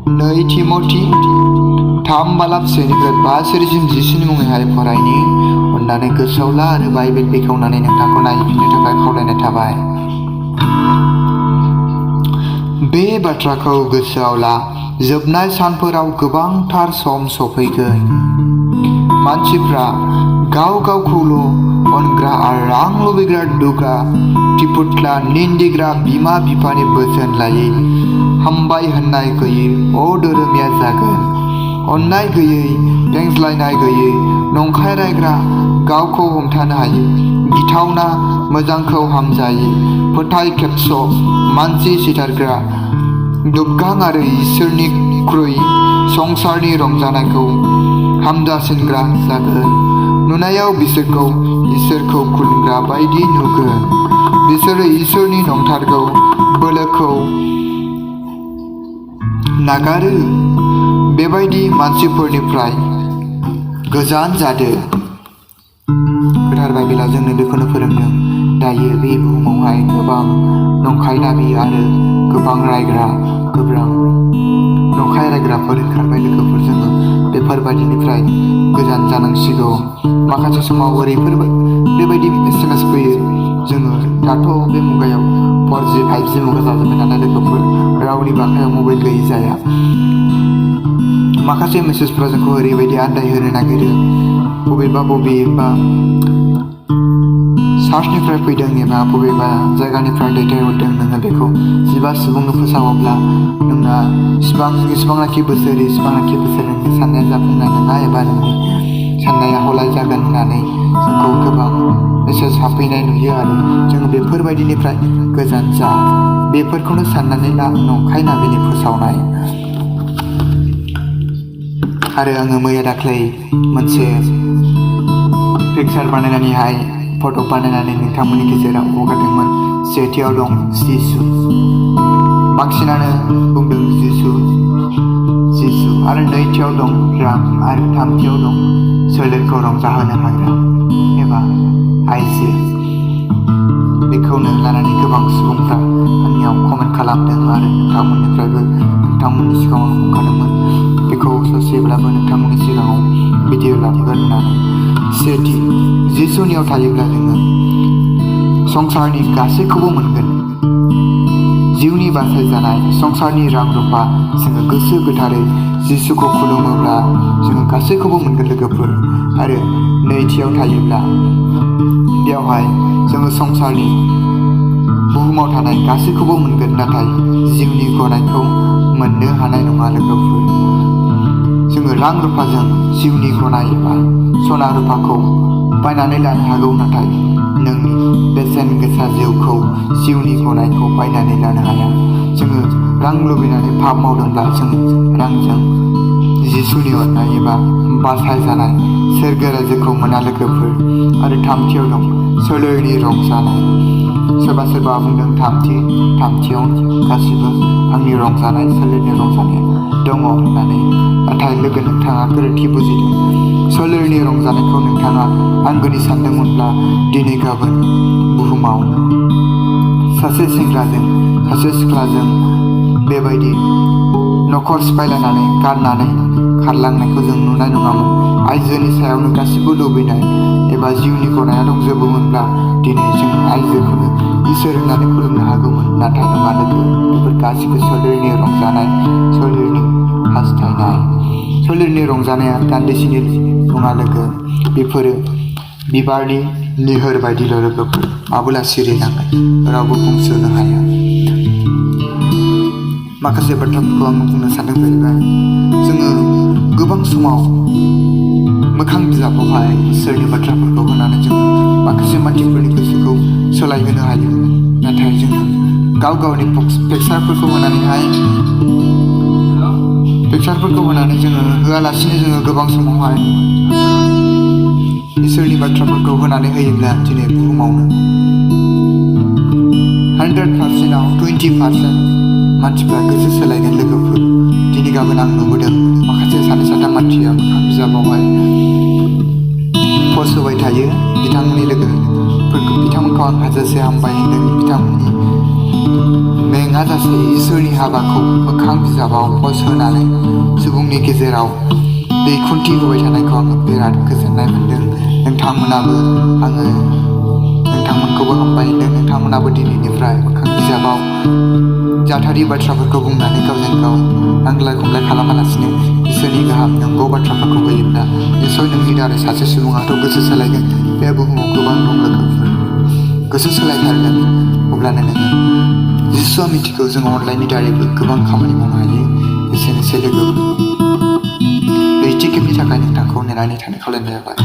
2 थिमथि 3:4-5 सोरजिम जिसुनि मुङैहाय फरायनि अननानै गोसोआव ला आरो बाइबेल बेखेवनानै नोंथांखौ नायफिननो थाखाय खावलायनाय थाबाय। बे बाथ्राखौ गोसोआव ला, जोबनाय सानफोराव गोबांथार सम सफैगोन। मानसिफ्रा गाव गावखौल' अनग्रा आरो रां लुबैग्रा दुगा, थिफुथला, निन्दिग्रा, बिमा बिफानि बोसोन लायै, हामबाय होननाय गैयै अधोरोमिया जागोन। अननाय गैयै, पेंज्लायनाय गैयै, नंखाय रायग्रा, गावखौ हमथानो हायै, गिथावना, मोजांखौ हामजायै, फोथाय खेबस', मानसि सिथारग्रा, दुबगां आरो इसोरनिख्रुइ संसारनि रंजानायखौ हामजासिनग्रा जागोन। नुनायाव बिसोरखौ इसोरखौ खुलुमग्रा बायदि नुगोन। बिसोरो इसोरनि नंथारगौ बोलोखौ नागारो। बेबायदि मानसिफोरनिफ्राय गोजान जादो। गोथार बाइबेला जोंनो बेखौनो फोरोंदों। दायो बे बुहुमावहाय गोबां नंखाय दाबि आरो गोबां नंखाय रायग्राफोर ओंखारबाय लोगोफोर। जोङो बेफोरबायदिनिफ्राय गोजान जानांसिगौ। माखासे समाव बेबायदि SMS फैयो। जोङो दाथ' बे मुगायाव 4G 5G मुगा जाजोब्बाय नालाय लोगोफोर, रावनिबो आखायाव मबाइल गैयि जाया। माखासे मेसेजफोरा जोंखौ ओरैबायदि आन्दायहोनो नागिरो, बबेबा सार्चनिफ्राय फैदों एबा बबेबा जायगानिफ्राय दैथायहरदों। नोङो बेखौ 15 सुबुंनो फोसावोब्ला नोंना इसिबांनाखि बोसोर नोंनि साननाया जाफुंनाय नङा एबा नोंनि साननाया हलाय जागोन होननानै जोंखौ गोबां मेसेज हाबफैनाय नुयो। आरो जोङो बेफोरबायदिनिफ्राय गोजान जा। बेफोरखौनो साननानै ला नंखाय नाबिनि फोसावनाय। आरो आङो मैया दाख्लै मोनसे पिकचार बानायनानैहाय फट' बानायनानै नोंथांमोननि गेजेराव हगारदोंमोन। सेथियाव दं जिसु, बांसिनानो बुंदों जिसु आरो नैथियाव दं रां आरो थामथियाव दं सोलेरखौ रंजाहोनो हाग्रा एबा आइजो। बेखौनो लानानै गोबां सुबुंफ्रा आंनियाव कमेन्ट खालामदों आरो नोंथांमोननि सिगाङाव बुंखादोंमोन बेखौ ससेब्लाबो नोंथांमोननि सिगाङाव भिडिअ लाबोगोन होननानै। सेथि, जिसुनियाव थायोब्ला जोङो संसारनि गासैखौबो मोनगोन। जिउनि बासायजानाय, संसारनि रां रुफा, जोङो गोसो गोथारै जिसुखौ खुलुमोब्ला जोङो गासैखौबो मोनगोन लोगोफोर। आरो नैथियाव थायोब्ला बेयावहाय जोङो संसारनि बुहुमाव थानाय गासैखौबो मोनगोन, नाथाय जिउनि गनायखौ मोननो हानाय नङा लोगोफोर। जोङो रां रुफाजों जिउनि गनाय एबा सना रुफाखौ बायनानै लानो हागौ, नाथाय नोंनि बेसेन गोसा जिउखौ, जिउनि गनायखौ बायनानै लानो हाया। जोङो रां लुबैनानै पाप मावदोंब्ला जों रांजों जिसुनि अननाय एबा बासायजानाय सोरगो रायजोखौ मोना लोगोफोर। आरो थामथियाव दं सोलेरनि रंजानाय। सोरबा बुंदों थामथियाव गासिबो आंनि रंजानाय, सोलेरनि रंजानाय दङ होननानै। नाथाय लोगो, नोंथाङा गोरोन्थि बुजिदों। सोलेरनि रंजानायखौ नोंथाङा आंगोनि सानदोंमोनब्ला दिनै गाबोन बुहुमाव सासे सेंग्राजों सासे सिख्लाजों बेबायदि न'खर सिफायलायनानै गारनानै खारलांनायखौ जों नुनाय नङामोन। आइजोनि सायावनो गासिबो लुबैनाय एबा जिउनि गनाया दंजोबोमोनब्ला दिनै जों आइजोखौनो इसोर होननानै खुलुमनो हागौमोन। नाथाय नङा लोगो, बेफोर गासिबो सोलेरनि रंजानाय, सोलेरनि हास्थायनाय। सोलेरनि रंजानाया दान्दिसेनि नङा लोगो, बेफोरो बिबारनि निहोर बायदिल' लोगोफोर, माब्ला सिरिलांगोन रावबो बुंस'नो हाया। माखासे बाथ्राफोरखौ आं बुंनो सानदों जाहैबाय, जोङो गोबां समाव मोखां बिजाबावहाय इसोरनि बाथ्राफोरखौ होनानै जोङो माखासे मानसिफोरनि गोसोखौ सोलायहोनो हायो। नाथाय जोङो गावनि पिकचारफोरखौ होनानै जोङो होआलासिनो जोङो गोबां समावहाय इसोरनि बाथ्राफोरखौ होनानै होयोब्ला दिनै बुहुमावनो 100%आव 20% मानसिफ्रा गोसो सोलायगोन लोगोफोर। दिनै गाबोन आं नुबोदों माखासे सानै साथाम मानसिया मोखां बिजाबावहाय पस्ट होबाय थायो। बिथांमोनखौ आं हाजासे हामबाय होनदों। बिथांमोननि नाजासे इसोरनि हाबाखौ मोखां बिजाबाव पस्ट होनानै सुबुंनि गेजेराव दैखुन्थि होबाय थानायखौ आङो बिराद गोजोननाय मोन्दों। नोंथांमोनखौबो हामबायहोदों। नोंथांमोनाबो दिनैनिफ्राय मोखां बिजाबाव जाथारि बाथ्राफोरखौ बुंनानै गावजों गाव नांलाय खमलाय खालामालासिनो इसोरनि गाहाम नंगौ बाथ्राफोरखौ होयोब्ला निसय नोंनि दारै सासे सुबुङाथ' गोसो सोलायगोन। बे बुहुमाव गोबां दं लोगोफोर, गोसो सोलायथारगोन। अब्लानो नोङो जिसुआ मिथिगौ जों अनलाइननि दारैबो गोबां खामानि मावनो हायो। एसेनोसै लोगोफोर, नैथि खेबनि थाखाय नोंथांखौ नेनानै थानो खावलायनाय जाबाय।